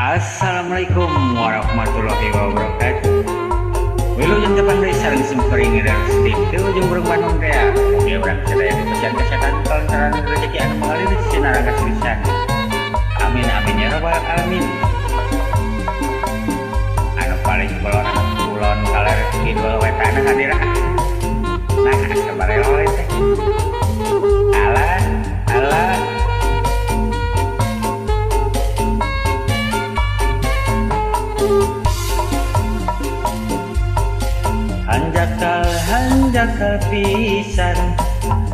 Assalamualaikum warahmatullahi wabarakatuh. Wilujeng tepang deui sareng simkuring di ujung Burung Bandung teh. Mugia urang sadaya dipasihan kesehatan kalantaran rezeki anu mengalir sinarang kasurisan. Amin amin ya rabbal alamin. Anu paling kulon kulon kaler kidul wetan hadir. Nah, sabarelo teh. Alah, alah. Hanjakal hanjakal pisan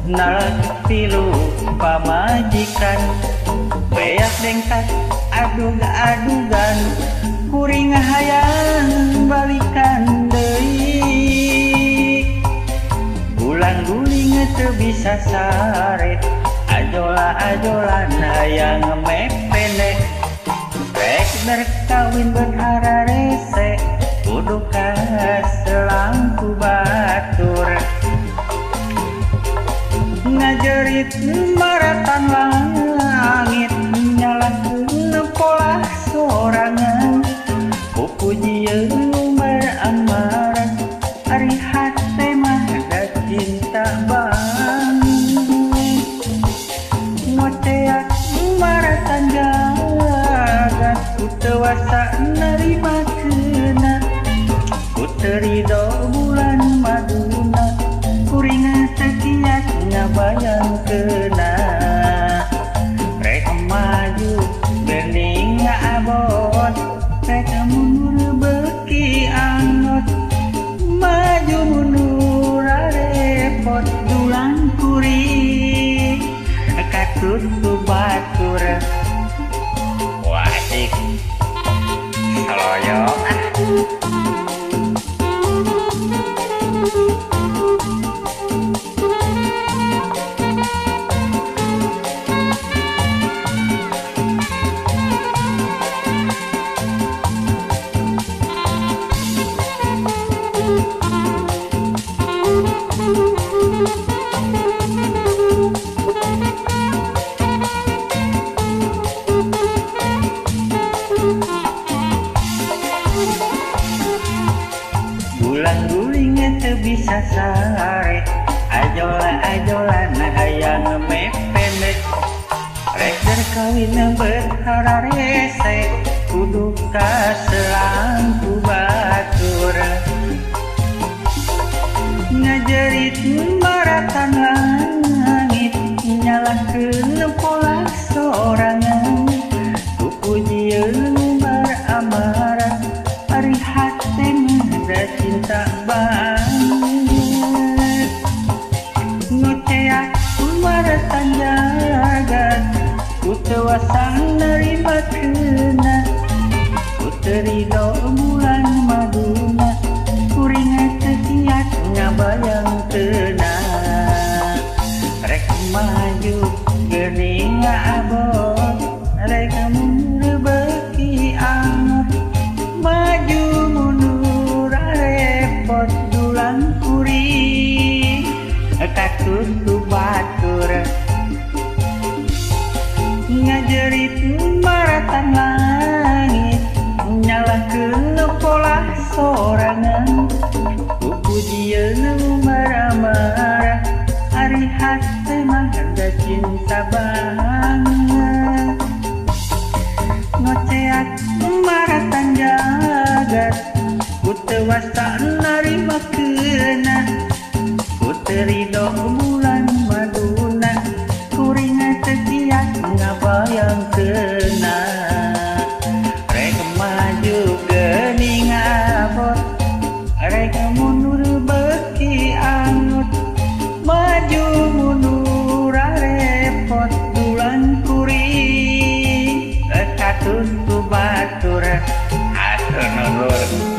nalak tilu pamajikan beak dengkat adug-adugan kuring hayang balikan deui gulang guling teu bisa sare ajola ajolan hayang mepene rek berkawin berhara rese kudu kaselangku batur ngajerit maratan langit nyalakeun pola sorangan pupujieun beramarah ari hate mah da cinta banget ngoteak maratan jagat ku teu wasa narima keuna terido bulan maduna kuring sekiat ngabayang kena rek maju bening abot rek mundur beki angot maju mundur repot dulang kuring katut ku batur. Wah asik saloyo. Gulang guling teu bisa sare ajola ajolan hayang mependek rek kawin berhara rese kudu kaselangku batur ngajerit maratan langit nyalakeun pola sorangan pupujieun beramarah ari hate mah cinta banget ngoteak maratan jagat ku teu wasa narima keuna ku teu rido bulan maduna kuring teu kiat ngabayang keuna rek maju geuning abot rek mundur beuki angot maju mundur repot dulang kuring katut ku batur ngajerit maratan langit nyalakeun pola sorangan pupujieun marah-marah ari hate mah da cinta banget ngoceak maratan jagat ku teu wasa narima keuna ku teu rido bulan maduna kuring teu kiat ngabayang keuna rek maju geuning abot rek mundur beuki angut maju mundur repot dulang kuring katut ku batur hatur nuhun.